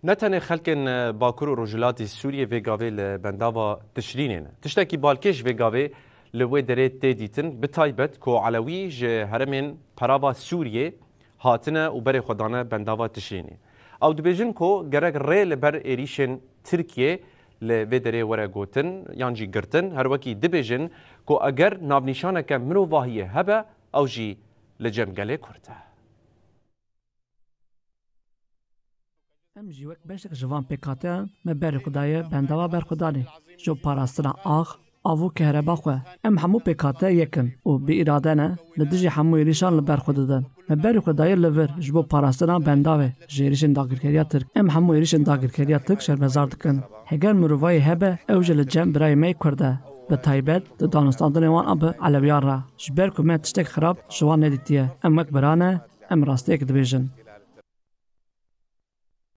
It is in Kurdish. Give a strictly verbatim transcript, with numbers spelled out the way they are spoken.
Ne tenê xelkên Bakur û Rojhilatî Sûriyê vê gavê li bendava Tişrînê ne. Tiştekî balkêş vê gavê li wê derê tê dîtin, bi taybet ku Elewî ji herêmên perava Sûriyê hatine û berê xwe dane bendava Tişrînê. Ew dibêjin ku gerek rê li ber êrîşên Tirkiyê li vê derê were gotin yan jî girtin, her wekî dibêjin ku eger navnîşaneke mirovahiyê hebe, ew jî li cem gelê Kurd e. Em jî wek beşek ji van pêkhateyan me berê xwe daye bendava berxwedanê ji bo parastina ax, av û kehreba xwe. Em hemû pêkhate yek in û bi îrade ne li dijî hemû êrîşan li ber xwe didin. Me berê xwe daye li vir ji bo parastina bendavê ji êrîşên dagirkeriya Tirk. Em hemû êrîşên dagirkeriya Tirk şermezar dikin. Heger mirovayî hebe, ew jî li cem birayê me yê Kurd e. Bi taybet di danûstandinê wan a bi Elewiyan re. Ji ber ku me tiştek xirab ji wan nedîtiye. Em wek bira ne, em rastiyek dibêjin.